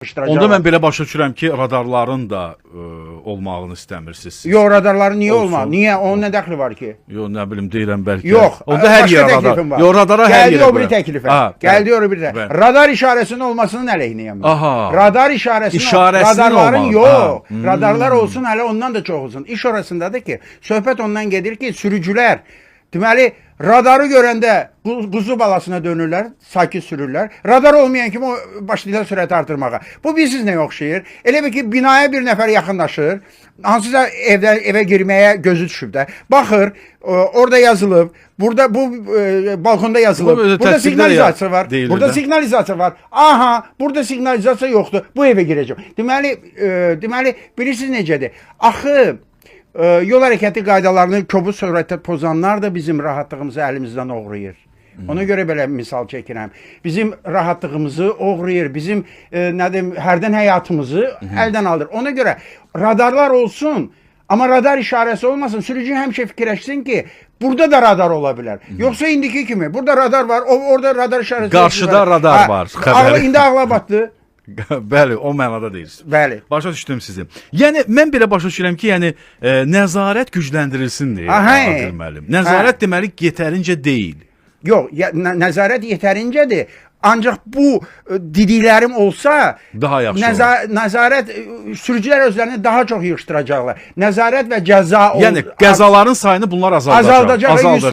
Onda mən belə başa düşürəm ki, radarların da olmağını istəmirsiniz siz. Yox, radarların niyə Olsun. olmalı? Niyə? Onun nə dəxli var ki? Yox, nə bilim deyirəm bəlkə. Yox. Onda hər başqa yerə radar. təklifim var. Yox, radara hər Gəldi yerə. o biri qoyaq. təklifə. Ha, Gəldi o biri təklifə. Bəli. Radar işarəsinin olmasının əleyhinəyəm mən. Aha. Radar işarəsinin İşarəsinin radarların olmalı. yox. Ha. Hmm. Radarlar olsun, hələ ondan da çox olsun. İş orasındadır ki, söhbət ondan gedir ki, sürücülər deməli radarı görəndə quzu balasına dönürlər, sakit sürürlər. Radar olmayan kimi o başlayırlar sürəti artırmağa. Bu bilirsiniz nəyə oxşayır? Elə bil ki, binaya bir nəfər yaxınlaşır, hansısa evdə evə girməyə gözü düşüb də. Baxır, orada yazılıb, burada bu balkonda yazılıb. Bu özü Burada tətbiqdə siqnalizasiya var. deyilir Burada də. siqnalizasiya var. Aha, burada siqnalizasiya yoxdur. Bu evə girəcəm. Deməli, deməli bilirsiniz necədir? Axı yol hərəkəti qaydalarını kobud surətdə pozanlar da bizim rahatlığımızı əlimizdən oğrayır. Ona görə belə misal çəkirəm. Bizim rahatlığımızı oğrayır, bizim nə deyim, hərdən həyatımızı əldən alır. Ona görə radarlar olsun, amma radar işarəsi olmasın. Sürücü həmişə fikirləşsin ki, burada da radar ola bilər. Yoxsa indiki kimi, burada radar var, orada radar işarəsi Qarşıda yoxdur. radar Ha, var, xəbəri. İndi ağla batdı. Bəli, o mənada deyirsiniz. Bəli. Başa düşdüm sizi. Yəni mən belə başa düşürəm ki, yəni nəzarət gücləndirilsin deyə Aha. Adil müəllim. Nəzarət deməli yetərincə deyil. Yox, ya, nəzarət yetərincədir. Ancaq bu dediklərim olsa Daha yaxşı olar. Nəzarət sürücülər özlərini daha çox yığışdıracaqlar. Nəzarət və cəza Yəni qəzaların sayını bunlar azaldacaq. Azaldacaq və Azaldacaq.